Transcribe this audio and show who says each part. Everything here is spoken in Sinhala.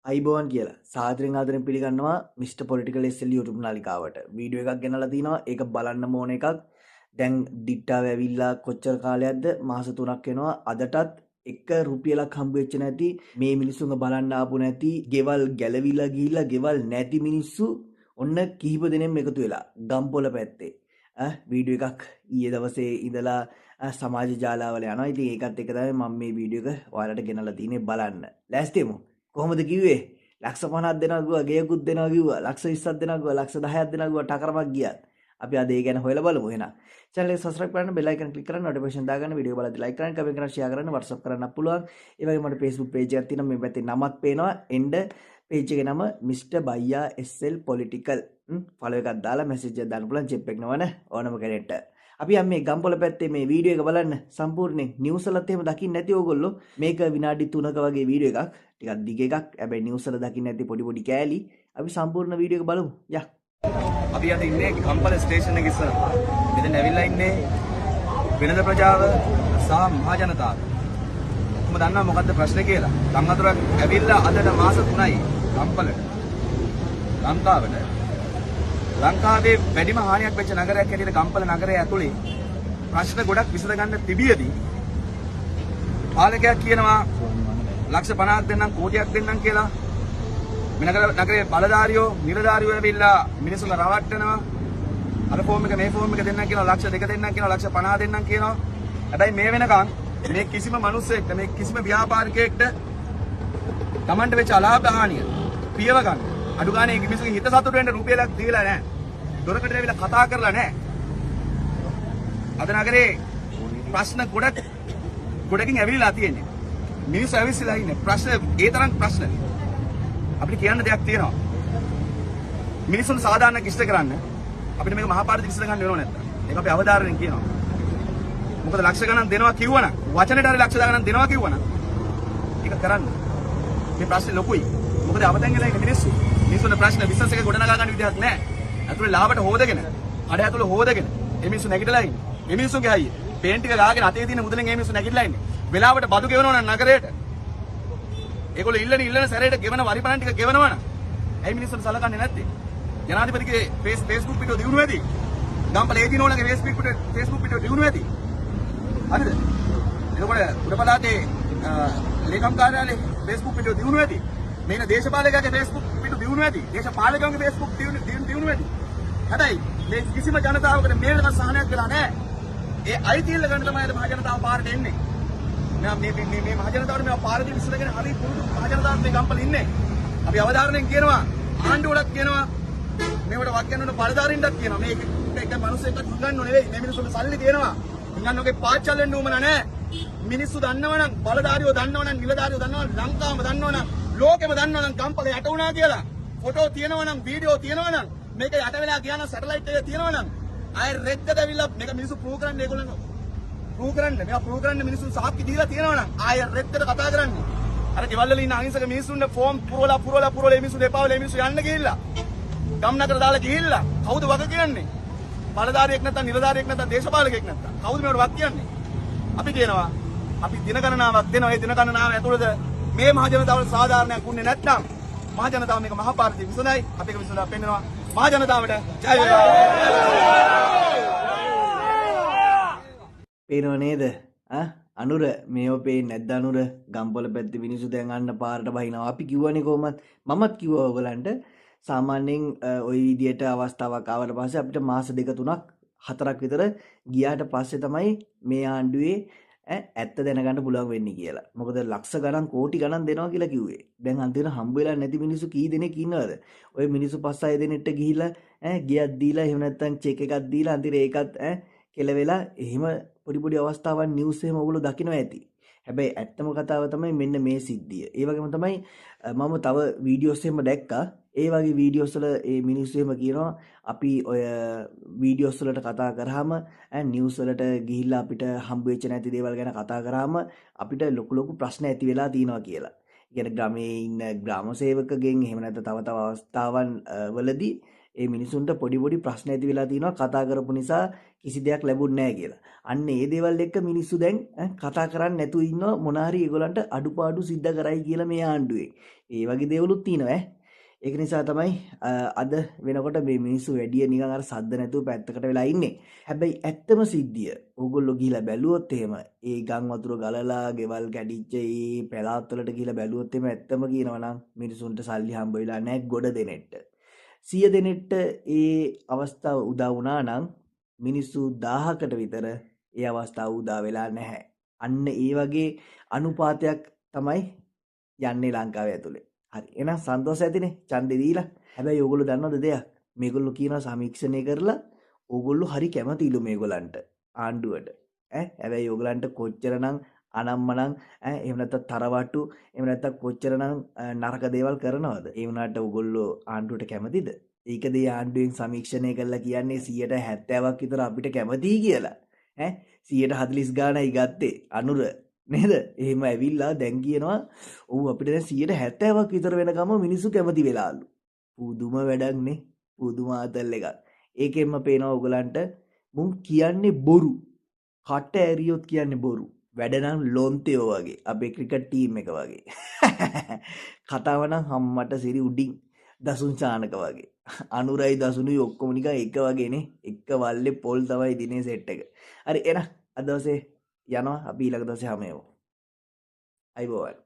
Speaker 1: අයිබෝවන් කියලා සාදරයෙන් ආදරෙන් පිළිගන්නවා මිස්ටර් පොලිටිකල් SL YouTube නාලිකාවට. වීඩියෝ එකක් ගෙනලා තිනවා. ඒක බලන්න ඕන එකක්. දැන් දිට්ටාව ඇවිල්ලා කොච්චර කාලයක්ද? මාස 3ක් වෙනවා. අදටත් එක රුපියලක් හම්බ වෙච්ච නැති මේ මිනිස්සුන්ව බලන්න ආපු නැති, ගෙවල් ගැලවිලා ගිහිල්ලා ගෙවල් නැති මිනිස්සු ඔන්න කිහිප දෙනෙක්ම එකතු වෙලා ගම්පොළ පැත්තේ වීඩියෝ එකක් ඊයේ දවසේ ඉඳලා සමාජ ජාලාවල යනවා. ඉතින් ඒකත් එක තමයි මම මේ වීඩියෝ එක ඔයාලට ගෙනලා තින්නේ බලන්න. ලෑස්ති වෙමු. කොහොමද කිව්වේ? ලක්ෂ 50ක් දෙනවා කිව්වා, ගෙයකුත් දෙනවා කිව්වා, ලක්ෂ 20ක් දෙනවා කිව්වා, ලක්ෂ 10ක් දෙනවා කිව්වා, ටකරමක් ගියත්. අපි අද ඒ ගැන හොයලා බලමු එහෙනම්. චැනල් එක සබ්ස්ක්‍රයිබ් කරන්න, බෙල් අයිකන් ක්ලික් කරන්න, නොටිෆිකේෂන් දාගන්න, වීඩියෝ බලද්දි ලයික් කරන්න, කමෙන්ට් කරන්න, ෂෙයා කරන්න, WhatsApp කරන්න පුළුවන්. ඒ වගේම මට Facebook page එකක් තියෙනවා. මේ පැත්තේ නමත් පේනවා. එන්න පේජ් එකේ නම මිස්ටර් බයියා SL Political. Follow එකක් දාලා මැසේජ් එකක් දාන්න පුළුවන් චෙප් එක නවන ඕනම කෙනෙක්ට. අපි යම් මේ ගම්පොළ පැත්තේ මේ වීඩියෝ එක බලන්න සම්පූර්ණයෙන් නිවුස් වලත් එහෙම දකින්න නැති ඕගොල්ලෝ. මේක විනාඩි 3ක වගේ වීඩියෝ එකක්. ටිකක් දිග එකක්. හැබැයි නිවුස් වල දකින්න නැති පොඩි පොඩි කෑලි. අපි සම්පූර්ණ වීඩියෝ එක බලමු. යා.
Speaker 2: අපි අද ඉන්නේ ගම්පොළ ස්ටේෂන් එක ඉස්සරහ. මෙතන ඇවිල්ලා ඉන්නේ වෙනද ප්‍රජාව සහ මහ ජනතාව. ඔක්කොම දන්නවා මොකද්ද ප්‍රශ්නේ කියලා. ගම් අතුරක් ඇවිල්ලා අදට මාස 3යි ගම්පොළට. ලංකාවට. ලංකාවේ වැඩිම හානියක් වෙච්ච නගරයක් හැටියට ගම්පොළ නගරය ඇතුලේ ප්‍රශ්න ගොඩක් විසඳ ගන්න තිබියදී පාලකයක් කියනවා ලක්ෂ 50ක් දෙන්නම් කෝටියක් දෙන්නම් කියලා. මේ නගරයේ බලධාරියෝ නිලධාරියෝ ඇවිල්ලා මිනිස්සුන්ව රවට්ටනවා. අර ෆෝම් එක මේ ෆෝම් එක දෙන්නම් කියනවා, ලක්ෂ 2 දෙන්නම් කියනවා, ලක්ෂ 50 දෙන්නම් කියනවා. හැබැයි මේ වෙනකන් මේ කිසිම මිනිස්සෙක්ට මේ කිසිම ව්‍යාපාරිකයෙක්ට Tamanට වෙච්ච අලාභ හානිය පියව ගන්න අඩු ගානේ ඒ මිනිස්සුගේ හිත සතුට වෙන්න රුපියලක් දීලා නැහැ. දොරකට ඇවිල්ලා කතා කරලා නැහැ. අද නගරේ ප්‍රශ්න ගොඩක් ගොඩකින් ඇවිල්ලා තියෙන්නේ. මිනිස්සු ඇවිස්සලා ඉන්නේ. ප්‍රශ්න ඒ තරම් ප්‍රශ්න. අපිට කියන්න දෙයක් තියෙනවා. මිනිස්සුන් සාධාරණ ඉෂ්ට කරන්න අපිට මේක මහපාරට විසඳ ගන්න වෙනව නැත්තම්. ඒක අපි අවධාරණයෙන් කියනවා. මොකද ලක්ෂ ගණන් දෙනවා කිව්වනම්, වචනෙට හරි ලක්ෂ ගණන් දෙනවා කිව්වනම් ඒක කරන්න. මේ ප්‍රශ්නේ ලොකුයි. මොකද අවතෙන් වෙලා ඉන්න මිනිස්සු. මිනිස්සුන්ට ප්‍රශ්න බිස්නස් එක ගොඩනගා ගන්න විදිහක් නැහැ. ඇතුලේ ලාභට හොදගෙන, කඩ ඇතුලේ හොදගෙන මේ මිනිස්සු නැගිටලා ඉන්නේ. මේ මිනිස්සුන්ගේ හයිය. පේන්ට් ටික ගාගෙන අතේ තියෙන මුදලෙන් මේ මිනිස්සු නැගිටලා ඉන්නේ. වෙලාවට බදු ගෙවනවා නම් නගරයට ඒගොල්ලෝ ඉල්ලන ඉල්ලන සැරේට ගෙවන වරි පණන් ටික ගෙවනවා නම් ඇයි මිනිස්සුන්ට සලකන්නේ නැත්තේ? ජනාධිපතිගේ Facebook පිටුව දියුණු ඇති. ගම්පල ඒජිනෝලගේ Facebook පිටුව දියුණු ඇති. හරිද? එතකොට උඩපළාතේ ලේකම් කාර්යාලයේ Facebook පිටුව දියුණු ඇති. මේන දේශපාලකයාගේ Facebook පිටුව දියුණු ඇති. දේශපාලකයන්ගේ Facebook දියුණු ඇති. හැබැයි මේ කිසිම ජනතාවකට මේ වෙනකන් සහනයක් වෙලා නැහැ. ඒ අයිතිය ඉල්ල ගන්න තමයි අද මහ ජනතාව පාරට එන්නේ. මේ මේ මේ මහ ජනතාවට මේවා පාරදී විසඳගෙන හරි පුරුදු මහ ජනතාවත් මේ ගම්පල ඉන්නේ. අපි අවධාරණයෙන් කියනවා, ආණ්ඩුවටත් කියනවා, මේවට වක් යන බලධාරීන්ටත් කියනවා. මේ එක මිනිස්සෙක්වත් හිඟන්නෝ නෙවෙයි. මේ මිනිස්සුන්ට සල්ලි තියෙනවා. හිඟන්නෝගේ පාච්චල් වෙන්න උවමනා නෑ. මිනිස්සු දන්නවනම්, බලධාරියෝ දන්නවනම්, නිලධාරියෝ දන්නවනම්, ලංකාවම දන්නවනම්, ලෝකෙම දන්නවනම් ගම්පල යට වුණා කියලා. ෆොටෝ තියෙනවනම්, වීඩියෝ තියෙනවනම්, මේක යට වෙලා ගියා නම්, සැටලයිට් එක තියෙනවනම් ආයෙ රෙද්දට ඇවිල්ලා මේක මිනිස්සු ප්‍රූව් කරන්න ඒගොල්ලෝ ප්‍රූව් කරන්න මේවා ප්‍රූව් කරන්න මිනිස්සුන් සාක්ෂි දීලා තියෙනවා නම් ආයෙ රෙද්දට කතා කරන්නේ. අර ගෙවල් වල ඉන්න අහිංසක මිනිස්සුන්ට ෆෝම් පුරවලා පුරවලා පුරවලා මේ මිනිස්සු දෙපාවල මේ මිනිස්සු යන්න ගිහිල්ලා ගම් නගර දාලා ගිහිල්ලා කවුද වග කියන්නේ? බලධාරියෙක් නැත්තම් නිලධාරියෙක් නැත්තම් දේශපාලකයෙක් නැත්තම් කවුද මේවට වග කියන්නේ? අපි කියනවා අපි දින ගණනාවක් දෙනවා. ඒ දින ගණනාව ඇතුළත මේ මහ ජනතාවට සාධාරණයක් වුණේ නැත්නම් මහ ජනතාව මේක මහ පාරදී විසඳයි. අපි ඒක විසඳලා පෙන්නනවා. මහ ජනතාවට ජය වේවා.
Speaker 1: පේනව නේද? අනුර මේව පේන්නේ නැද්ද අනුර? ගම්පොළ පැත්තේ මිනිස්සු දැන් අන්න පාරට බහිනවා. අපි කිව්වනේ කොහොමත්. මමත් කිව්වා ඔයගලන්ට සාමාන්‍යයෙන් ওই විදියට අවස්ථාවක් ආවට පස්සේ අපිට මාස 2 3ක් 4ක් විතර ගියාට පස්සේ තමයි මේ ආණ්ඩුවේ ඇත්ත දැනගන්න පුළුවන් වෙන්නේ කියලා. මොකද ලක්ෂ ගණන් කෝටි ගණන් දෙනවා කියලා කිව්වේ. දැන් අන්තිමට හම්බ වෙලා නැති මිනිස්සු කී දෙනෙක් ඉන්නවද? ඔය මිනිස්සු 5-6 දෙනෙක්ට ගිහිල්ලා ගියක් දීලා එහෙම නැත්නම් චෙක් එකක් දීලා අන්තිමට ඒකත් කෙලවෙලා එහෙම පොඩි පොඩි අවස්ථාවන් නිවුස් එහෙම ඔයගොල්ලෝ දකිනවා ඇති. හැබැයි ඇත්තම කතාව තමයි මෙන්න මේ සිද්ධිය. ඒ වගේම තමයි මම තව වීඩියෝස් එහෙම දැක්කා. ඒ වගේ වීඩියෝස් වල ඒ මිනිස්සු එහෙම කියනවා අපි ඔය වීඩියෝස් වලට කතා කරාම නිවුස් වලට ගිහිල්ලා අපිට හම්බ වෙච්ච නැති දේවල් ගැන කතා කරාම අපිට ලොකු ලොකු ප්‍රශ්න ඇති වෙලා තියෙනවා කියලා. ඒ කියන්නේ ග්‍රාමයේ ඉන්න ග්‍රාම සේවකගෙන් එහෙම නැත්නම් තව තව අවස්ථාවන් වලදී ඒ මිනිසුන්ට පොඩි පොඩි ප්‍රශ්න ඇති වෙලා තිනවා කතා කරපු නිසා කිසි දෙයක් ලැබුණ නැහැ කියලා. අන්න ඒ දේවල් එක්ක මිනිස්සු දැන් කතා කරන්නේ නැතුව ඉන්නවා මොන හරි ඒගොල්ලන්ට අඩුපාඩු සිද්ධ කරයි කියලා මේ ආණ්ඩුවේ. ඒ වගේ දේවලුත් තියෙනවා ඈ. ඒක නිසා තමයි අද වෙනකොට මේ මිනිස්සු වැඩිය නිකන් අර සද්ද නැතුව පැත්තකට වෙලා ඉන්නේ. හැබැයි ඇත්තම සිද්ධිය ඕගොල්ලෝ ගිහිලා බැලුවොත් එහෙම ඒ ගම් වතුර ගලලා ගෙවල් කැඩිච්ච ඒ පළාත් වලට ගිහිලා බැලුවොත් එහෙම ඇත්තම කියනවා නම් මිනිසුන්ට සල්ලි හම්බ වෙලා නැහැ ගොඩ දෙනෙට්ට. 100 දෙනෙට්ට ඒ අවස්ථාව උදා වුණා නම් මිනිස්සු 1000කට විතර ඒ අවස්ථාව උදා වෙලා නැහැ. අන්න ඒ වගේ අනුපාතයක් තමයි යන්නේ ලංකාවේ ඇතුලේ. හරි, එහෙනම් සන්තෝෂ ඇතිනේ ඡන්දේ දීලා. හැබැයි ඕගොල්ලෝ දන්නවද දෙයක්? මේගොල්ලෝ කියනවා සමීක්ෂණය කරලා ඕගොල්ලෝ හරි කැමතිලු මේගොල්ලන්ට ආණ්ඩුවට. ඈ හැබැයි ඕගොල්ලන්ට කොච්චරනම් අනම්මනම් ඈ එහෙම නැත්නම් තරවටු එහෙම නැත්නම් කොච්චරනම් නරක දේවල් කරනවද? ඒ වුණාට ඕගොල්ලෝ ආණ්ඩුවට කැමතිද? ඒක දේ ආණ්ඩුවෙන් සමීක්ෂණය කරලා කියන්නේ 70ක් විතර අපිට කැමතියි කියලා. ඈ 140 ගානයි ගත්තේ අනුර නේද? එහෙම ඇවිල්ලා දැන් කියනවා ඔව් අපිට දැන් 70ක් විතර වෙනකම මිනිස්සු කැමති වෙලාලු. පුදුම වැඩක් නේ. පුදුම ආතල් එකක්. ඒකෙන්ම පේනවා ඔයගලන්ට මුන් කියන්නේ බොරු. කට ඇරියොත් කියන්නේ බොරු. වැඩ නම් ලොන්තයෝ වගේ. අපේ ක්‍රිකට් ටීම් එක වගේ. කතාව නම් හම්මට සිරි උඩින් දසුන් චානක වගේ. අනුරයි දසුනුයි ඔක්කොම නිකන් එක වගේනේ. එක වල්ලේ පොල් තමයි දිනේ සෙට් එක. හරි එහෙනම් අද දවසේ යනවා අපි ඊළඟ දවසේ හැමෝම. අයිබෝවන්.